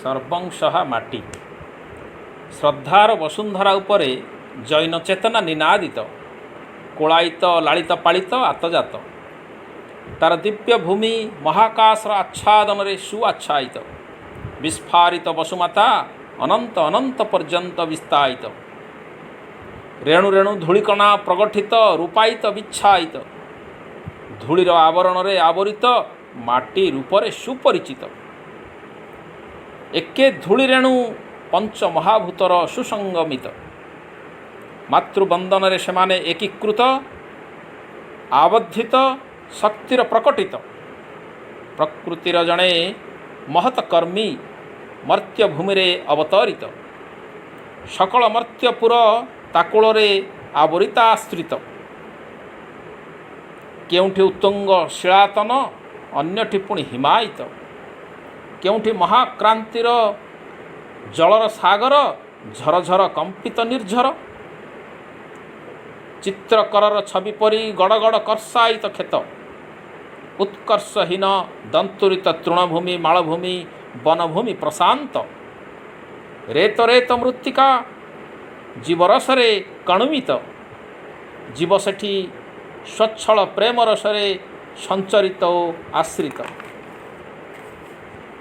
ସର୍ବଂସହା ମାଟି। ଶ୍ରଦ୍ଧାର ବସୁନ୍ଧରା ଉପରେ ଜୈନ ଚେତନା ନିନାଦିତ, କୋଳାୟିତ, ଲାଳିତ ପାଳିତ, ଆତଯାତ। ତାର ଦିବ୍ୟ ଭୂମି ମହାକାଶର ଆଚ୍ଛାଦନରେ ସୁଆଚ୍ଛାଦିତ। ବିସ୍ଫାରିତ ବସୁମାତା ଅନନ୍ତ ଅନନ୍ତ ପର୍ଯ୍ୟନ୍ତ ବିସ୍ତାରିତ। ରେଣୁ ରେଣୁ ଧୂଳିକଣା ପ୍ରଗଠିତ, ରୂପାୟିତ, ବିଚ୍ଛାୟିତ। ଧୂଳିର ଆବରଣରେ ଆବରିତ ମାଟି ରୂପରେ ସୁପରିଚିତ। ଏକେ ଧୂଳି ରେଣୁ ପଞ୍ଚ ମହାଭୂତର ସୁସଙ୍ଗମିତ। ମାତୃବନ୍ଦନରେ ସେମାନେ ଏକୀକୃତ, ଆବଦ୍ଧିତ, ଶକ୍ତିର ପ୍ରକଟିତ। ପ୍ରକୃତିର ଜଣେ ମହତ କର୍ମୀ ମର୍ତ୍ତ୍ୟ ଭୂମିରେ ଅବତରିତ। ସକଳ ମର୍ତ୍ତ୍ୟପୁର ତା କୋଳରେ ଆବରିତାଶ୍ରିତ। କେଉଁଠି ଉତ୍ତୁଙ୍ଗ ଶିଳାତନ, ଅନ୍ୟଠି ପୁଣି ହିମାୟିତ। କେଉଁଠି ମହାକ୍ରାନ୍ତିର ଜଳର ସାଗର ଝରଝର କମ୍ପିତ ନିର୍ଝର। ଚିତ୍ରକରର ଛବି ପରି ଗଡ଼ଗଡ଼ କର୍ଷାୟିତ କ୍ଷେତ। ଉତ୍କର୍ଷହୀନ ଦନ୍ତୁରିତ ତୃଣଭୂମି, ମାଳଭୂମି, ବନଭୂମି ପ୍ରଶାନ୍ତ। ରେତ ରେତ ମୃତ୍ତିକା ଜୀବରସରେ କଣୁମିତ। ଜୀବ ସେଠି ସ୍ୱଚ୍ଛଳ ପ୍ରେମ ରସରେ ସଞ୍ଚରିତ ଓ ଆଶ୍ରିତ।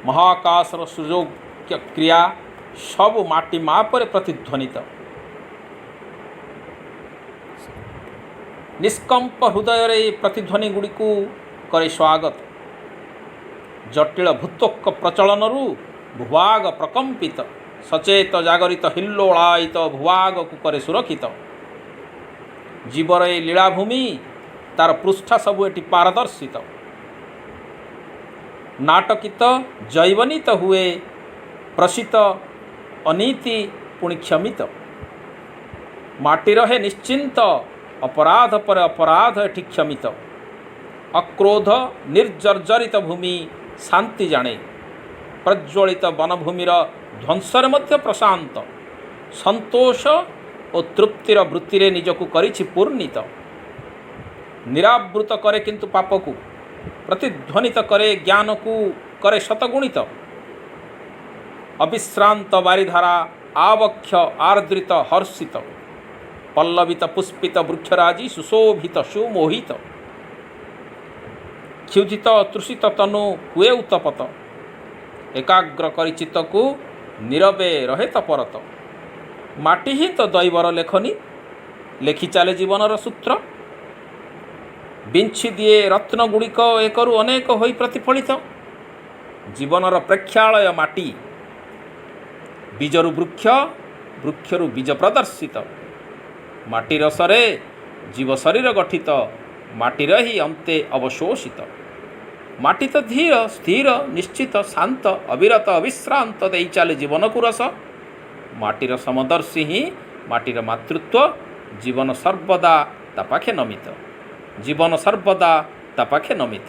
ମହାକାଶର ସୁଯୋଗ୍ୟ କ୍ରିୟା ସବୁ ମାଟି ମାପରେ ପ୍ରତିଧ୍ୱନିତ। ନିଷ୍କମ୍ପ ହୃଦୟରେ ପ୍ରତିଧ୍ୱନି ଗୁଡ଼ିକୁ କରେ ସ୍ୱାଗତ। ଜଟିଳ ଭୂତ୍ୱକ ପ୍ରଚଳନରୁ ଭୂଭାଗ ପ୍ରକମ୍ପିତ, ସଚେତ ଜାଗରିତ ହିଲ୍ଲୋଳାୟିତ ଭୂଭାଗକୁ କରେ ସୁରକ୍ଷିତ। ଜୀବର ଏ ଲୀଳାଭୂମି, ତାର ପୃଷ୍ଠା ସବୁ ଏଠି ପାରଦର୍ଶିତ। ନାଟକିତ ଜୈବନିତ ହୁଏ ପ୍ରସିତ, ଅନୀତି ପୁଣି କ୍ଷମିତ। ମାଟି ରହେ ନିଶ୍ଚିନ୍ତ, ଅପରାଧ ପରେ ଅପରାଧ ଏଠି କ୍ଷମିତ। ଅକ୍ରୋଧ ନିର୍ଜର୍ଜରିତ ଭୂମି ଶାନ୍ତି ଜାଣେ। ପ୍ରଜ୍ୱଳିତ ବନଭୂମିର ଧ୍ୱଂସରେ ମଧ୍ୟ ପ୍ରଶାନ୍ତ। ସନ୍ତୋଷ ଓ ତୃପ୍ତିର ବୃତ୍ତିରେ ନିଜକୁ କରିଛି ପୂର୍ଣ୍ଣିତ। ନିରାବୃତ କରେ କିନ୍ତୁ ପାପକୁ, ପ୍ରତିଧ୍ୱନିତ କରେ ଜ୍ଞାନକୁ, କରେ ଶତଗୁଣିତ। ଅବିଶ୍ରାନ୍ତ ବାରିଧାରା ଆବକ୍ଷ ଆର୍ଦ୍ରିତ ହର୍ଷିତ। ପଲ୍ଲବିତ ପୁଷ୍ପିତ ବୃକ୍ଷରାଜି ସୁଶୋଭିତ ସୁମୋହିତ। କ୍ଷୁଧିତ ତୃଷିତ ତନୁ ହୁଏ ଉତ୍ତପତ। ଏକାଗ୍ର କରି ଚିତ୍ତକୁ ନୀରବେ ରହେ ତପରତ। ମାଟି ହିଁ ତ ଦୈବର ଲେଖନୀ, ଲେଖି ଚାଲେ ଜୀବନର ସୂତ୍ର। ବିଞ୍ଛି ଦିଏ ରତ୍ନଗୁଡ଼ିକ ଏକରୁ ଅନେକ ହୋଇ ପ୍ରତିଫଳିତ। ଜୀବନର ପ୍ରେକ୍ଷାଳୟ ମାଟି। ବୀଜରୁ ବୃକ୍ଷ, ବୃକ୍ଷରୁ ବୀଜ ପ୍ରଦର୍ଶିତ। ମାଟି ରସରେ ଜୀବ ଶରୀର ଗଠିତ, ମାଟିର ହିଁ ଅନ୍ତେ ଅବଶୋଷିତ। ମାଟି ତ ଧୀର ସ୍ଥିର ନିଶ୍ଚିତ ଶାନ୍ତ, ଅବିରତ ଅବିଶ୍ରାନ୍ତ ଦେଇ ଚାଲେ ଜୀବନକୁ ରସ। ମାଟିର ସମଦର୍ଶୀ ହିଁ ମାଟିର ମାତୃତ୍ୱ। ଜୀବନ ସର୍ବଦା ତା ପାଖେ ନମିତ। ଜୀବନ ସର୍ବଦା ତା ପାଖେ ନମିତ।